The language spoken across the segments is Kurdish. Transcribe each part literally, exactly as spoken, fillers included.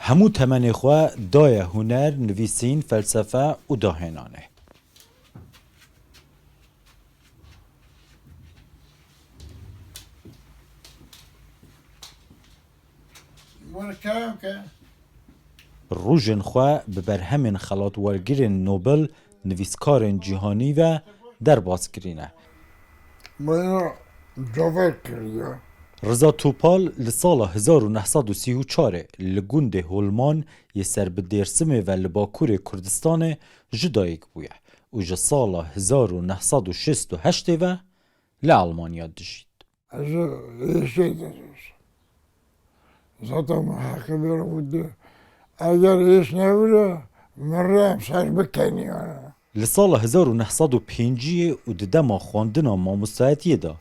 Hemû temenê xwe daye huner, nivîsîn, felsefe û dahênanê. Rojên xwe bi berhemên xelatwergirên Nobel, nivîskarên cîhanî ve derbas kirîne. Maya caver kiriye. Riza Topal li sala hezar û neh sed û sî û çar li gundê Holman yê ser bi Dêrsimê ve li bakurê Kurdistanê ji dayik bûye û ji sala hezar û neh sed û şêst û heştê ve li Almanya dijît. Ez ê êşê dizîz. Zaten min heqê vê re û di. Eger êş nevire, min rê em ser bikenî yani. Li sala hezar û neh sed û pêncî û di dema xwendina mamostayetiyê de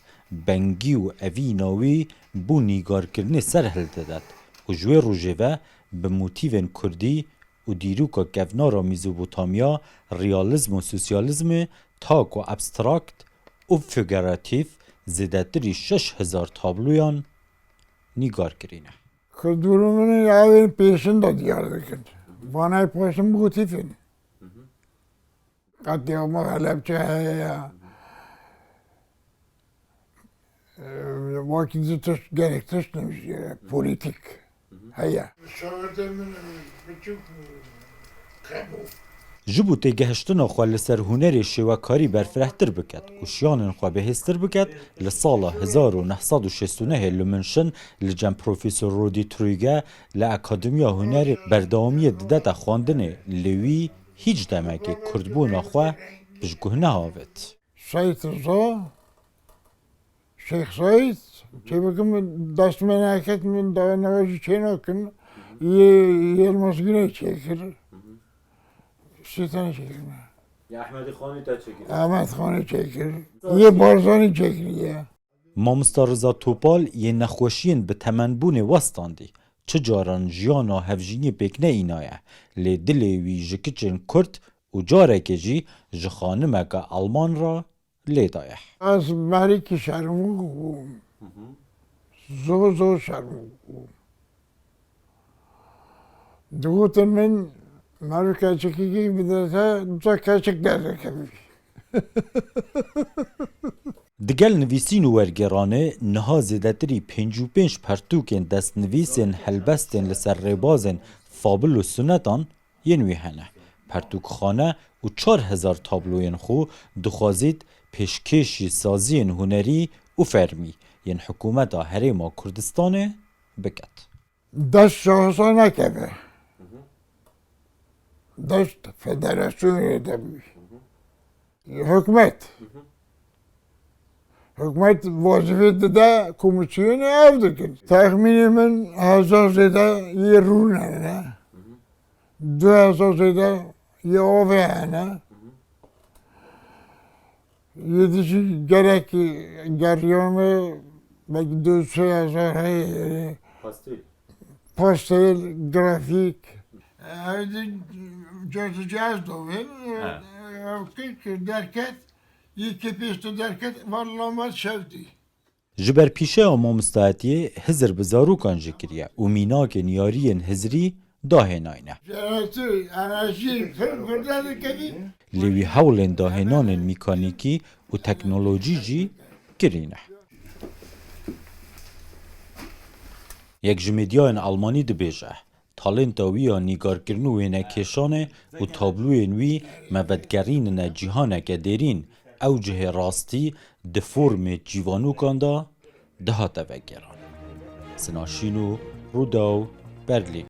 bengî û evîna wî bo nîgarkirinê ser hildidet û ji wê rojê ve bi motîvên kurdî û dîroka kevnar a Mezopotamya, realîzm û sosyalîzmê, ta ku abstrakt û fîgeratîf, zêdetirî şeş hezar tabloyan nîgar kirîne. Kurdûrû min ê avên pêşin de diyar dikin. Vanayê pêşin motîfên. Qetîama Helebçe heye ya. Ee, wekî di tişt, gelek tişt nivîsîne, polîtîk heye. Şagirtê min biçûk qebû. Ji bo têgehiştina xwe li ser hunerê şêwekarî berfirehtir biket û şiyanên xwe bihêztir biket, li sala hezar û neh sed û şêst û nehê li Münşin li cem Profesor Rudi Trüge li Akademiya Hunerê berdewamiyê didete xwendinê, lê wî hîç demekê kurdbûna xwe bi ji guh neavêt. Seyîd Riza, Şêx Seyîd, çêbikim dest me neket, min dawa newe jî çênakim, yê Yilmaz Güney çêkir. Sê tane çêkir me. Ya Ehmedî Xanî te çêkir? Ehmed Xanî çêkir. Yê Barzanî çêkiriye. Mamosta Riza Topal yê nexweşiyên bi temenbûnê westandî. Çi caran jiyana hevjîniyê pêk neînaye, lê dilê wî ji kiçên kurd û carekê jî ji xanimeke Alman re lê daye. Ez merikî şermûk bûm. Zor zor şermûk bûm. Digotin min, meriv keçikî bidete, duca keçik derdikevî. Digel nivîsîn û wergêranê niha zêdetirî pêncî û pênc pertûkên destnivîsên helbestên li ser rêbazên fabil û sunetan yên wî hene. Pertûkxane û çar hezar tabloyên xwe dixwazît pêşkêşî saziyên hunerî û fermî yên hikûmeta Herêma Kurdistanê biket. Dest şahsa nekeve. Dest federasyonê de bû. Hikûmet. Hikûmet wazîfê dide komîsyonê ev dikin. Texmînê min hezar zêde yê rûn hene. Du hezar zêde yê avê hene. Yê di jî gelek geriyame belkî du sê hezar heye. Pastel. Pastel, grafîk. Ev di cazicaz dovin. He. Ev kir derket, yê kê pêsto derket, van lamet şevdî. Ji ber pîşeya mamostayetiyê hizir bi zarokan jî kiriye û mînakên yariyên hizrî dahênayne. Jeneratör, enerjî, pir girde dikevî. Lê wî hewlên dahênanên mîkanîkî û teknolojî jî kirîne. Yek ji medyayên Almanî dibêje, talenta wî ya nîgarkirin û wênekêşanê û tabloyên wî me vedigerînine cîhaneke dêrîn, ew cihê rastî di formê çîvanokan de dihate vegêran. Sina Şîno, Rûdaw, Berlîn.